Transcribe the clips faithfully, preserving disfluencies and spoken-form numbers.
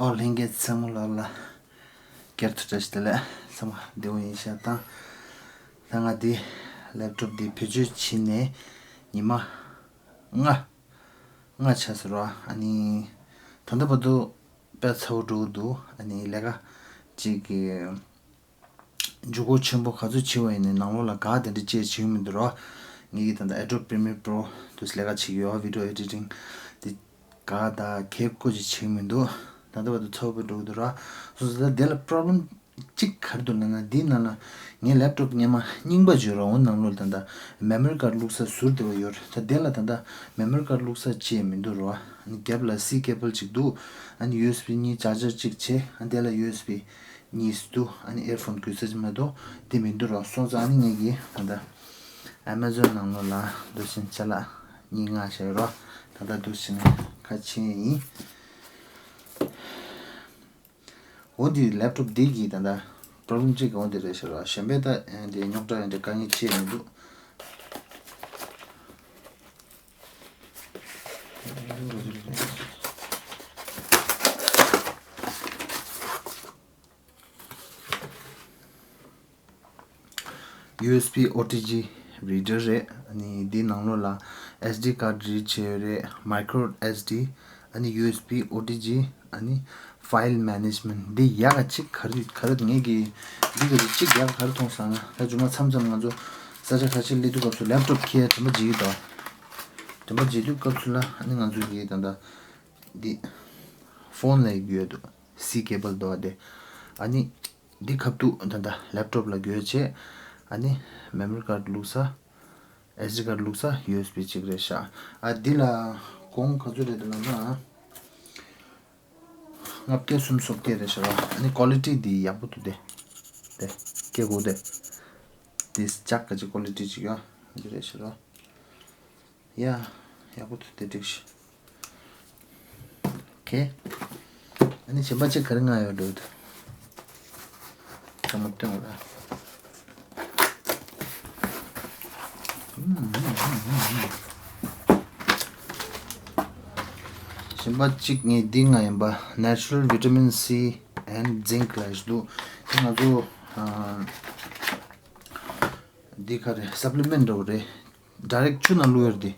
ཨོ་ལྷན་རྒྱས་ཚང་མ་ལོག་ལ་སྐྱར་དུ་བཀྲ་ཤིས་བདེ་ལེགས། ཚང་མ་བདེ་པོ་ཡིན་ཤག་དང་། ད་ང་འདི་ལེབ་ཀྲོབ་འདི་བེད་སྤྱོད་བྱས་ནས་ཉི་མ་ལྔ་ལྔ་ཆགས་ཟེར་བ། ཨ་ནི་ད་ལྟ་བར་དུ་དཔེ་ཚ་པོ་འགྲོ་གི་འདུག་ཨ་ནི་ལས་ཀ་ཅིག་གི་འཇུག་སྒོ་ཆེན་པོ་ག་ཚོད་བྱས་པ་ཡིན་ནའི་ནང་ལོགས་ལ་ག་དེ་འདྲ་ཅིག་བྱེད་ཀྱི་མི་འདུག་རོ། ངེད་ཀྱིས་ད་ལྟ་Adobe Premiere Pro དུ་ལས་ཀ་བྱེད་ཀྱི་ཡོད། བི་ཌི་ཡོ་ཨེ་ཌི་ཊིང་དེ་ག་ད་གལ་ཁོ་ཅིག་བྱེད་ཀྱི་མི་འདུག་ད་ལྟ་བར་དུ་ཚ་པོ་འགྲོ་གི་འདུག་རོ། སོ་སོ་ད་དེ་ལ་པོ་རོབ་ལེམ་གཅིག་ག་རེ་འདུག་ལབ་ན། འདི་ནང་ལ་ངའི་ལེབ་ཀྲོབ་སྔོན་མ་རྙིང་པ་བརྗོད་རོགས་འོང་། ནང་ལོགས་ད་ལྟ་མེ་མོ་རི་ཀར་བླུགས་ས་ཟུར་དེ་བ་ཡོད་རེད། ད་དེ་ལ་ད་ལྟ་མེ་མོ་རི་ཀར་བླུགས་ས་ཅིག་མི་འདུག་རོ། ཨ་ནི་རྒྱབ་ལ་སི་ཀེ་བལ་ཅིག་འདུག་ཨ་ནི་ཡུ་ཨེས་བི་གཉིས་ཆར་ཇར་གཅིག་བྱས། ཨ་ནི་དེ་ལ་ཡུ་ཨེས་བི་གཉིས་འདུག་ཨ་ནི་ཨེར་ཕོན་དགོས་ས་ཅིག་མ་གཏོགས་དེ་མི་འདུག་རོ། སོང་ཙང་ཨ་ནི་ངེད་ཀྱིས་ད་ལྟ་ཨེ་མ་ཛོན་ནང་ལོགས་ལ་འདུག་སེ་ཅ་ལག་གཉིས་མངགས་བཞག་ཡོད་རོ། ད་ལྟ་འདུག་སེ་ཁ་ཕྱེ་ཡིན། འོ་འདི་ལེབ་ཀྲོབ་འདི་གི་ད་ལྟ་པོ་རོབ་ལེམ་གཅིག་འོ་འདི་རེད་ཤག་རོ། གཞན་པའི་ད་འདི་རྙོག་དྲ་ཡང་འདི་དཀའ་ངལ་ཅི་ཡང་མི་འདུག་ཡུ་ཨེས་བི་ཨོ་ཊི་ཇི་རི་ཌར་རེད། ཨ་ནི་འདི་ནང་ལོགས་ལ་ཨེས་ཌི་ཀར་ཌི་རིཌ་བྱས་ཡོད་རེད། མའི་ཀྲོ་ཨེས་ཌི། ཨ་ནི་ཡུ་ཨེས་བི་ཨོ་ཊི་ཇི། ཨ་ནི་ཕའིལ་མེ་ནེ་ཇི་མེན་ཊི། འདི་ཡག་ག་གཅིག་ག་རེ་ག་རེ་ངེད་ཀྱིས་འདི་ག་རེ་གཅིག་ཡག་ག་ག་རེ་མཐོང་སོང་ན། ད་རྗེས་མ་མཚམས་མཚམས་ང་ཚོ་ས་ཆ་ཁ་ཤས་སླེབས་དུས་སྐབས་སུ་ལེབ་ཀྲོབ་འཁྱེར་དྲན་པ་བརྗེད་ཀྱི་འདུག་དྲན་པ་བརྗེད་དུས་སྐབས་སུ་ལ་ཨ་ནི་ང་ཚོ་གིས་ད་ལྟ་འདི་ཕོན་ལ་ཡོད་འདུག་སི་ཀེ་བལ་འདུག་པ་དེ། ཨ་ནི་འདི་ཁ་ཐུག་ད་ལྟ་ལེབ་ཀྲོབ་ལ་འགྱོད་བྱས། ཨ་ནི་མེ་མོ་རི་ཀར་ཌི་བླུགས་ས། ཨེས་ཌི་ཀར་ཌི་བླུགས་ས་ཡུ་ཨེས་བི་གཅིག་རེད་ཤག་ཨ་འདི་ལ་གོང་ག་ཚོད་རེད་འདུག་ལབ་ན། ལྔ་བརྒྱ་སུམ་ཅུ་སོ་བརྒྱད་རེད་ཤག་ཨ་ནི་ཀོ་ལི་ཊི་འདི་ཡག་པོ་འདུག་སྟེ། དེ་སྐད་གོ་དེ། དེ་ལྕགས་ག་ཅིག་ཀོ་ལི་ཊི་ཅིག་ཡོད་འདི་རེད་ཤག་ཡ། ཡག་པོ་འདུག་དེ་འགྲིག་ཤག་ཁེ། ཨ་ནི་གཞན་པ་ཅིག་ག་རེ་མངགས་ཡོད་འགྲོ་འདུག་ཚང་མ་སྟོན་ར། གཞན་པ་གཅིག་ངས་འདི་མངགས་ཡིན་པ། Natural Vitamin C and Zinc ལབ་ཞིག་འདུག་དེ་ང་ཚོ་ཨ་འདི་ག་རེ་སབ་ལི་མེན་ཊི་འདྲ་བོ་རེད། ཌའི་རེག་ཊི་ཆུ་ནང་བླུགས་ཡོད་རེད་དེ།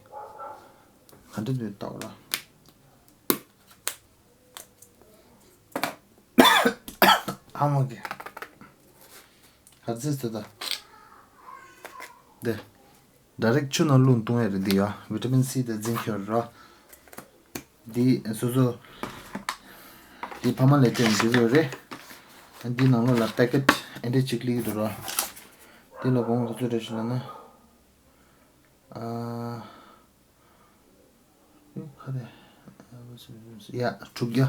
ག་འདྲ་འདུག་ལྟ་བ་ལ། ཨ་མ་གི། ཧར་ཙེ་ཙེ་ད། དེ། ཌའི་རེག་ཊི་ཆུ་ནང་བླུགས་བཏུང་ཡ་རེད་འདི་ཡ། བི་ཊ་མིན་སི་དང་ཛིང་ཁྱོད་ར། འདི་སོ་སོ། འདི་ཕ་མ་ལས་སྤྲད་འདི་རུ་རེད། འདི་ནང་ལོགས་ལ་པེ་ཀེ་ཊི་ཨེ་འདྲ་ཅིག་སླེབས་ཀྱི་འདུག་ར། འདི་ལ་གོང་ག་ཚོད་རེད་ཞུ་ན་ན། ཨ། ཁ་རེ། ཡ། དྲུག་བརྒྱ།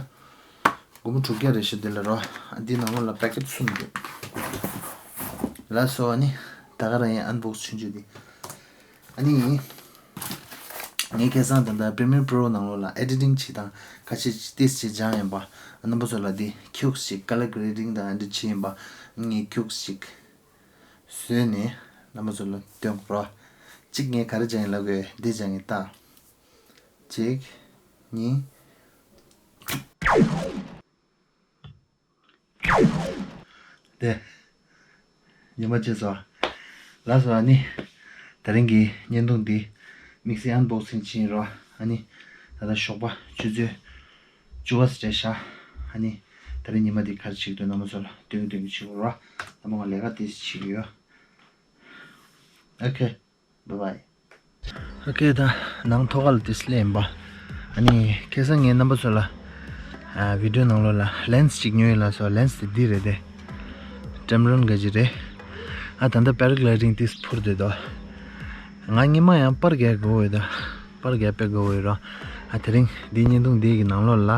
སྒོར་མོ་དྲུག་བརྒྱ་རེད་ཤག་འདི་ལ་རོ། འདི་ནང་ལོགས་ལ་པེ་ཀེ་ཊི་གསུམ་འདུག་ལགས་སོ། ཨ་ནི་ད་ག་རང་ཡིན་ཨན་བོག་སི་ཆུང་ཆུང་འདི། ཨ་ནི། ངས་ཁ་སང་ད་ལྟ་པི་རི་མི་ཡར་པོ་རོ་ནང་ལོགས་ལ་ཨེ་ཌི་ཊིང་བྱེད་སྟངས་ཁ་ཤས་ཏོག་ཙམ་སྦྱངས་ཡིན་པ། རྣམ་པ་ཚོ་ལ་འདི་ཁྱུག་ཅིག་ཀ་ལར་གྷེ་རེ་ཌིང་དང་ཨེ་འདྲ་བྱས་ཡིན་པ། ངས་ཁྱུག་ཅིག་བཟོས་ནས་རྣམ་པ་ཚོ་ལ་སྟོན་དགོས་ར། གཅིག་ངས་ག་རེ་སྦྱངས་ཡིན་ལབ་དགོས། འདི་སྦྱངས་ཡིན་ད། གཅིག་གཉིས། དེ། ཉི་མ་བྱས་སོ། ལགས་སོ། ཨ་ནི། ད་རིང་གི་བརྙན་ཐུང་འདི་དམིགས་བསལ་ཨན་བོག་སིང་བྱས་ཡིན་རོ། ཨ་ནི། ད་ལྟ་ཞོགས་པ་ཆུ་ཚོད་བཅུ་པ་ཙམ་རེད་ཤག་ཨ་ནི། ད་རིང་ཉི་མ་འདི་ག་རེ་བྱེད་ཀྱི་འདུག་རྣམ་པ་ཚོ་ལ་སྟོན་གྱི་སྟོན་གྱི་བྱེད་དགོས་རོ། རྣམ་པ་ང་ལས་ཀ་ཏོག་ཙམ་བྱེད་ཀྱི་ཡོད། ཨོ་ཁེ། Bye bye. ཨོ་ཁེ། ད་ནང་ཐོག་ཁ་ལ་ཏོག་ཙམ་སླེབས་ཡིན་པ། ཨ་ནི་ཁ་སང་ངས་རྣམ་པ་ཚོ་ལ་ཨ་བི་ཌི་ཡོ་ནང་ལོགས་ལ་ལེན་སི་ཅིག་ཉོས་ཡིན་ལབ་སོང་། ལེན་སི་དེ་འདི་རེད་དེ། ཀེམ་རོན་ག་ཅིག་རེད། ཨ་ད་ལྟ་པེ་ར་གྷ་ལའི་ཌིང་ཏོག་ཙམ་འཕུར་བསྡད་འདུག་ང་སྔོན་མ་ཡང་པར་རྒྱག་དགོས་ཡོད་ད། པར་རྒྱག་དཔེ་དགོས་ཡོད་རོ། ཨ་དེ་རིང་འདི་བརྙན་ཐུང་འདི་གི་ནང་ལོགས་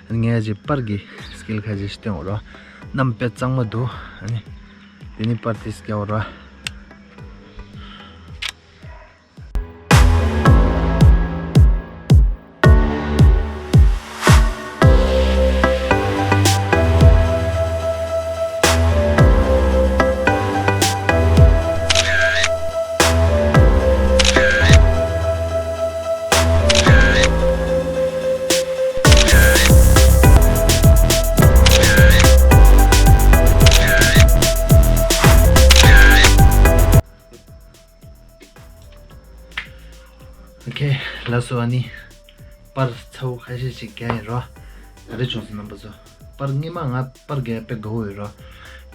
ལ་ངས་ཨ་ཅིག་པར་གྱི་སི་ཀིལ་ཁ་ཅིག་སྟོན་འོ་རོ། གནམ་དཔེ་གཙང་མ་འདུག་ཨ་ནི། དེ་ནི་པར་ཏོག་ཙམ་རྒྱག་འོ་རོ། ལགས་སོ། ཨ་ནི་པར་ཚ་བོ་ཁ་ཤས་ཤིག་བརྒྱབ་ཡིན་རོ། ག་རེ་བྱུང་སོང་རྣམ་པ་ཚོ། པར་སྔོན་མ་ང་པར་རྒྱག་དཔེ་དགའ་བོ་ཡོད་རོ།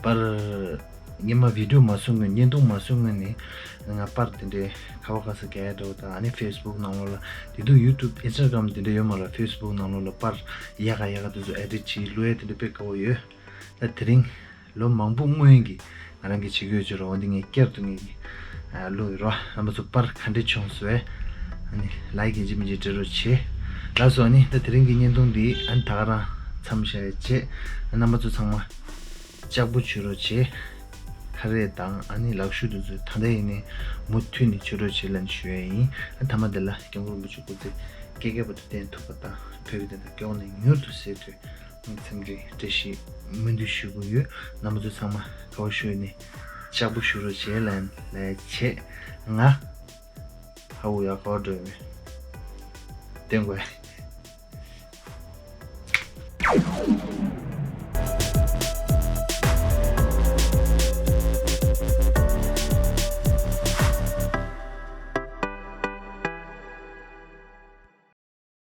པར་སྔོན་མ་བི་ཌིའོ་མ་བཟོ་སྔོན། བརྙན་ཐུང་མ་བཟོ་སྔོན་ནས་ང་པར་དེ་འདྲའི་ཁ་བ་ཁ་ས་རྒྱག་ཡ་འདྲ་བོ་དང་། ཨ་ནི་ཕེ་སི་བུག་ནང་ལོགས་ལ། དེ་དུས་ཡུ་ཊུབ་ཨིན་སི་ཊ་གྷ་རམ་དེ་འདྲ་ཡོད་མ་རེད། ཕེ་སི་བུག་ནང་ལོགས་ལ་པར་ཡག་ག་ཡག་ག་དེ་ཚོ་ཨེ་ཌིཊ་བྱས་བླུག་ཡ་དེ་འདྲ་དཔེ་དགའ་བོ་ཡོད། ད་དེ་རིང་ལོ་མང་པོ་སྔོན་གྱི་ང་རང་གི་བྱེད་ཀྱི་ཡོད་ཅེས་རོ། འོན་ཏེ་ངས་བསྐྱར་དུ་ངས་ཀྱི་ཨ་བླུགས་ཡོད་རོ། རྣམ་པ་ཚོ་པར་ག་འདྲ་བྱུང་སོང་། ཨ་ནི་ལའིཀ་ཡིན་གཅིག་མིན་གཅིག་སྤྲད་རོགས་བྱེད། ལགས་སོ། ཨ་ནི་ད་དེ་རིང་གི་བརྙན་ཐུང་འདི་ཨ་ནི་ད་ག་རང་མཚམས་བཞག་ཡ་བྱེད། རྣམ་པ་ཚོ་ཚང་མ་ལྕགས་པོ་བྱེད་རོགས་བྱེད། ཁ་རས་དང་ཨ་ནི་ལག་ཤུབས་དེ་ཚོ་ད་ལྟ་ཡིན་ནའི་མུ་མཐུད་ནས་བྱེད་རོགས་བྱེད་ལབ་ནས་ཞུ་ཡ་ཡིན། ཨ་མཐའ་མ་དེ་ལ་སྐྱབས་མགོན་རིན་པོ་ཆེ་སྐུ་ཚེ་བསྐལ་བརྒྱ་བར་དུ་བརྟན་ཐུབ་པ་དང་། བོད་ཀྱི་བདེན་མཐའ་སྐྱོང་ནས་མྱུར་དུ་གསལ་ཐུབ། སེམས་ཀྱི་བཀྲ་ཤིས་སྨོན་འདུན་ཞུ་གི་ཡོད། རྣམ་པ་ཚོ་ཚང་མ་དགའ་བ་ཞུ་ནས་ལྕགས་པོ་ཞུ་རོགས་བྱེད་ལབ་ལབ་བྱེད། ང་ཧ་འུ་ཡག་ག་འགྲོ་ཡོད་བསྟན་དགོས།